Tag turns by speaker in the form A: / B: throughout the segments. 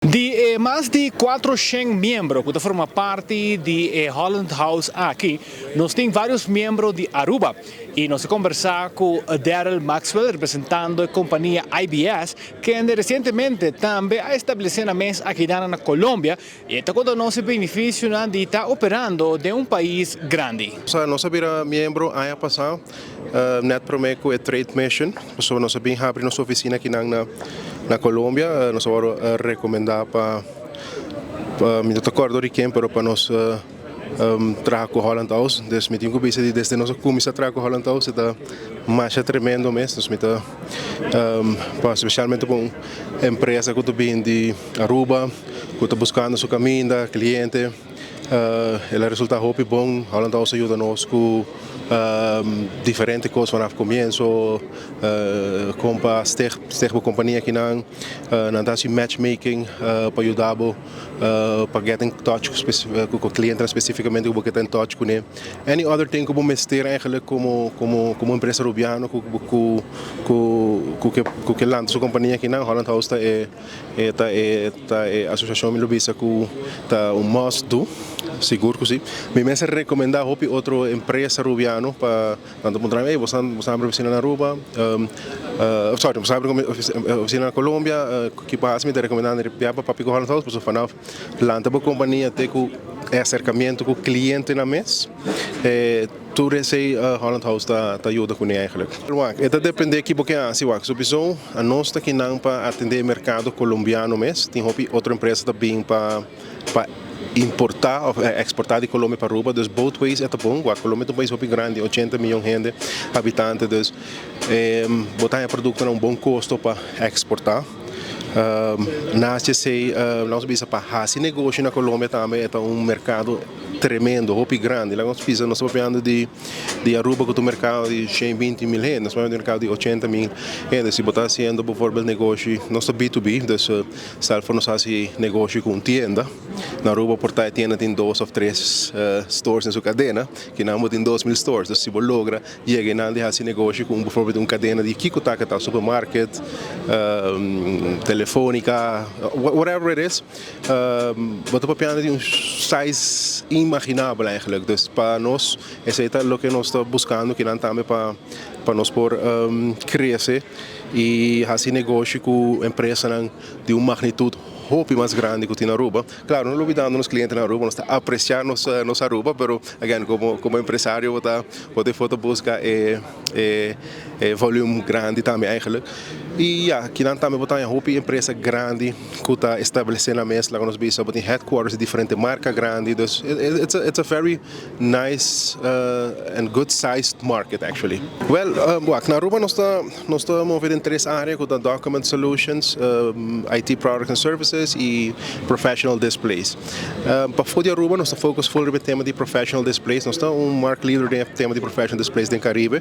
A: Di e mas di 400 miembro cu ta forma parti di e Holland House aki, nos tin varios miembro di Aruba. Y nos a combersa cu Daryl Maxwell, representando e compania IBS, cu recientemente tambe a establece nan mes aki na Colombia, y ta conta nos e beneficio di ta operando den un pais grandi.
B: Nos a bira miembro aña pasa, net prome cu e Trade Mission, so nos a bin habri nos oficina aki na Colombia. Nos a recomenda pa, mi no ta corda di ken, pero pa nos traha cu Holland House. Dus mi tin cu bisa desde nos cuminsa traha cu Holland House, ta mas tremendo mes. Dus mi ta pa especialmente pa un empresa cu ta bin di Aruba, cu ta buscando su caminda, cliente, el a resulta hopi bon. Holland House a yuda nos cu diferente cos vanaf comienso, con pa sticht e compania akinan, nan ta matchmaking pa yuda pa get in touch cu e cliente specificamente cu bo ta in touch cu ne. Any other thing cu bo mester eigenlijk como empresa rubiano cu lanta su compania akinan, Holland House ta e asociacion, mi lo bisa, cu ta un must do, sigur cu si. Mi mes recomenda hopi otro empresa rubiano pa tanto puntra: "Hey, bo habri oficina na Aruba, sorry, bo habri oficina na Colombia, kico pa?" Mi ta recomenda pa papia cu Holland House, paso vanaf lanta bo compania te cu acercamento cu cliente nan mes, tur esey Holland House ta yuda cu eigenlijk. Wak, e ta depende kico bo kier haci, wak. Sowieso, nos ta akinan pa atende e mercado colombiano mes, tin hopi otro empresa ta bin pa importa of exporta di Colombia pa Aruba, dus both ways ta bon. Wak, Colombia ta un pais hopi grandi, 80 miyon hende, habitante, dus bo ta producto na un bon costo pa exporta. Naast esey, nos bisa pa haci negoshi na Colombia tambe ta un mercado tremendo, hopi grandi. Laga nos bisa, nos ta papiando di Aruba cu un mercado di 120 mil hende, nos ta papiando di un mercado di 80 mil hende. Si bo ta haciendo bijvoorbeeld negoshi, nos ta B2B, dus zelf nos haci negoshi cu tienda. Na Aruba por ta tienda tin dos of tres stores den su cadena, akinan tin 2 mil stores. Dus si bo logra yega na di haci negoshi cu bijvoorbeeld un cadena di kico ta ta supermarket, Telefonica, whatever it is, bo ta papiando di un size inimaginabel eigenlijk. Dus pa nos, esey ta loke nos ta buscando akinan tambe pa nos por crece y haci negoshi cu empresa di un magnitud hopi mas grandi cu tin na Aruba. Claro, no lubidando nos cliente na Aruba, nos ta aprecia nos Aruba, pero again, como empresario, bo ta busca e volume grandi tambe eigenlijk. Y ja, akinan tambe bo tin hopi empresa grandi cu ta establece nan mes, laga nos bisa, bo tin headquarters di diferente marca grandi, dus it's a very nice and good sized market actually. Well, wak, na Aruba nos ta move den tres area, cu document solutions, IT products and services y professional displays. Pa for di Aruba, nos ta focus full riba tema di professional displays. Nos ta un market leader den tema di professional displays den Caribe,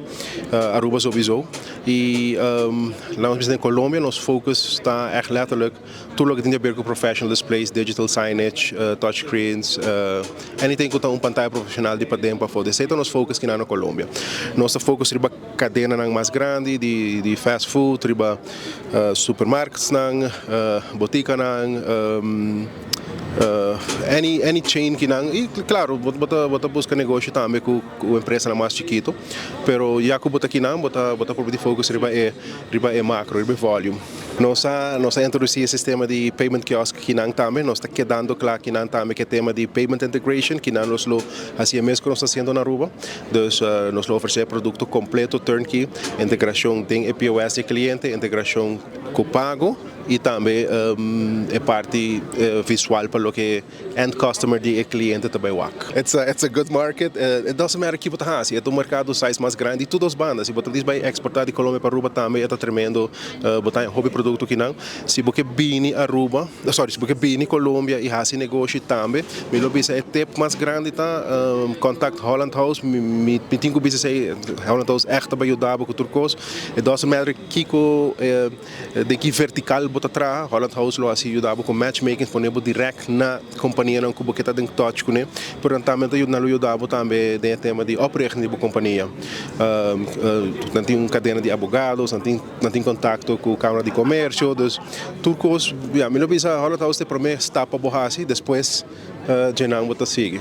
B: Aruba sowieso. Y laga nos na Colombia, nos focus ta echt letterlijk tur loke tin di haber cu professional displays, digital signage, touchscreens, anything cu ta un pantaya profesional di paden pa afo. Esey ta nos focus aki na Colombia. Nos ta focus riba cadena nan mas grandi di fast food, riba supermarkets nan, botica nan, any chain akinan. Y claro, bo ta busca negoshi tambe cu empresa mas chikito, pero ya cu bo ta akinan, bo ta por di focus riba e macro, riba volume. Nos a introduci e sistema di payment kiosk akinan tambe, nos ta kedando cla akinan tambe cu e tema di payment integration, akinan nos lo haci mes cu nos ta haciendo na Aruba. Dus nos lo ofrece producto completo turnkey, integracion den POS di cliente, integracion cu pago y tambe e parti visual pa loke end customer di cliente tambe wak. It's a good market. It doesn't matter kico bo ta haci. E un mercado size mas grandi, tur dos banda. Si bo ta bay exporta di Colombia pa Aruba tambe, ta tremendo. Bo tin hopi producto akinan. Si bo bini Aruba, sorry, si bo bini Colombia y haci negoshi tambe, mi lo bisa e tip mas grandi ta contact Holland House. Mi tin cu bisa esey, Holland House echt pa yuda cu tur cos. It doesn't matter kico, di ki vertical. bo ta traha, Holland House lo asina yuda cu matchmaking, pone bo direct na compania nan cu bo ta den touch cu ne, pero tambe ta yuda yuda tambe den tema di oprichting di compania. Nan tin un cadena di abogado, nan tin contacto cu Camara di Comercio, dus tur cos, ja, mi lo bisa, Holland House ta prome stap pa bo hasi, despues dje nan bo ta sigui.